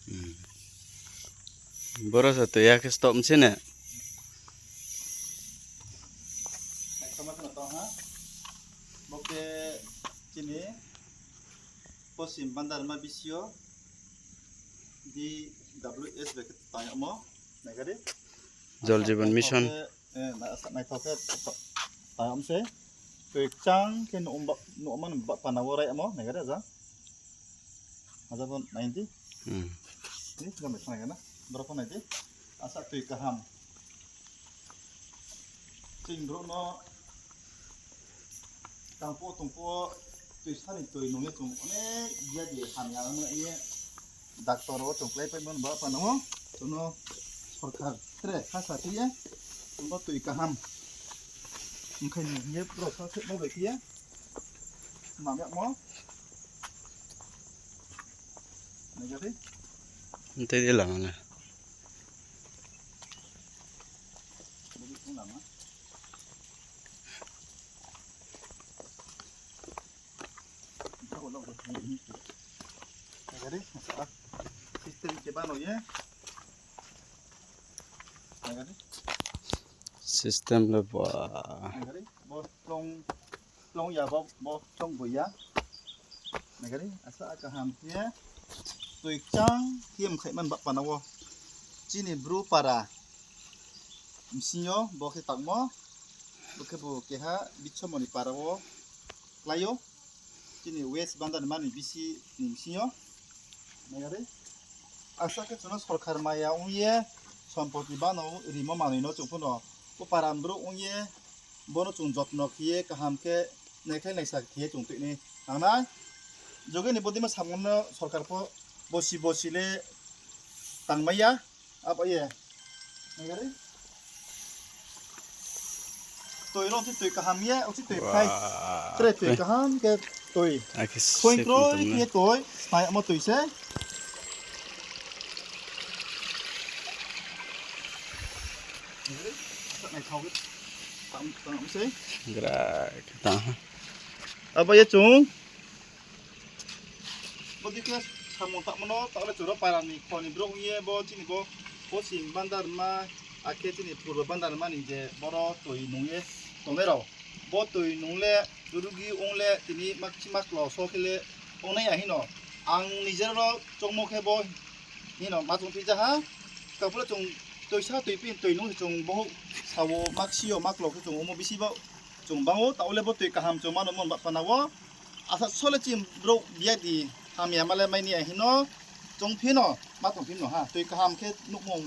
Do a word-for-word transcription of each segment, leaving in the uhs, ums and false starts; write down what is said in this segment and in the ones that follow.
Hmm. Boro sa toi ya khe stop mse ne? Naithoma kheno tong ha. Bo khe chini Poschim Bandarima B C O D W S bai khe tang yagmo. Naikha di. Jal Jeevan Mission. Naithok khe, eh, na-, sa-, naithok khe ta-, tayom se. Toi kchang khe nuh-, nuhman ba-, pana wo rai amo, naikha di aja. Aja bo nai di. Hmm. Ni, jam bai thang naikha na. Boro pho nai di. Asa toi kaham. Ching brouh no tangphuh tongphuh toi sani toi nung ye chung onek biya di hamya ong ye doctor wo chung klái paimo ba pana wo chung no sorkar tre khasa khe ye chung bo toi kaham. Mkhaini ye brouh sa se bo bai khe ye. Mam yagmo. Naikha di. Ntei di lama na. Bo di thung lama. Naikha di, system khe bano ye. Naikha di. System le ba. Naikha di, bo tlong, tlong ya bo, bo tlong bo ya. Naikha di, asa kaham khe toi kchang khe mkhaihman ba pana wo. Chini bru para bsing yo bo khe tangmo, bo khe bo keha Bitsomoni para wo klái ou. Chini West Bandarima ni B C ni bsing yo. Naikha di. Asa khe chung no sorkar maya ong ye sompoti bano rimo manoi no chung pho no bo para ni brouh ong ye bono chung jotno khe ye kaham khe naikhlai naisa khe ye chung tuinai thangnai. Jogeni bodima samung no sorkar pho bosi bosi le tangmai ya. Abo ye. Naikha di. Toi rong si toi kaham ye, o si toi phai. Tre toi kaham khe toi. Akhe khoi kroi khe toi, snai amo toi se. Naikha di. Tang, tang se. Gra khe tang. Abo ye chung. Bodei khe samung tangmo no, taoh le chung ro para ni kho ni brouh ong ye, bo chini bo Poschim Bandarima, akhe chini Purbo Bandarima ni je boro toi nung ye tongnai rao. Bo toi nung le, rugi ong le, tini makchi maklo so khe le ongnai ya hino. Ang nijer ro chongmo khe bo hino ma chong phi ja ha. Taoh le chung toisa toi pin toi nung se chung bohouh sao makchi yo maklo khe chung omo bisi bo chung bang ou, taoh le bo toi kaham chung mano mon ba pana wo. Asa sole chini brouh biya di hamya ma le mai ni ya hino, chung phi no, ma tong phi no ha, toi kaham khe nuhmung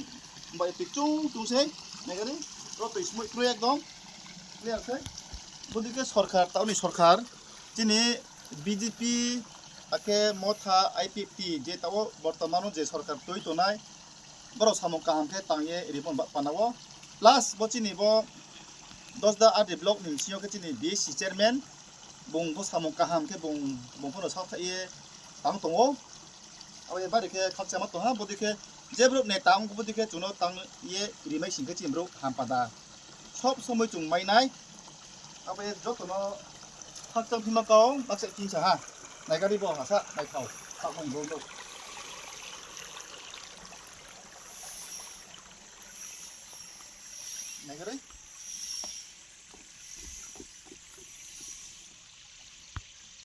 bai toi chung chung sei, naikha di, ro toi smoi kroi ekdom, clear sei. Bodei khe sorkar, taoh ni sorkar, chini B J P, akhe Motha, I P F T, je taoh wo bortoman wo je sorkar toi tongnai, borok samung kaham khe tang ye rimo ba pana wo. Plus bo chini bo Dosda R D block ni bsing yo khe chini B A C chairman, bung bo samung kaham khe bung, bung pho no saohthaih ye tang tong ou. Abo ye bari khe khakchangma tong ha, bodei khe je brouh neta ong bodei khe chung no tang ye rimai sing khe chini brouh hampada sob somoi chung mai nai. Abo ye joto no khakchang phima kau makse kingsa ha. Naikha di bo asa naithao, sakmung bo no. Naikha di.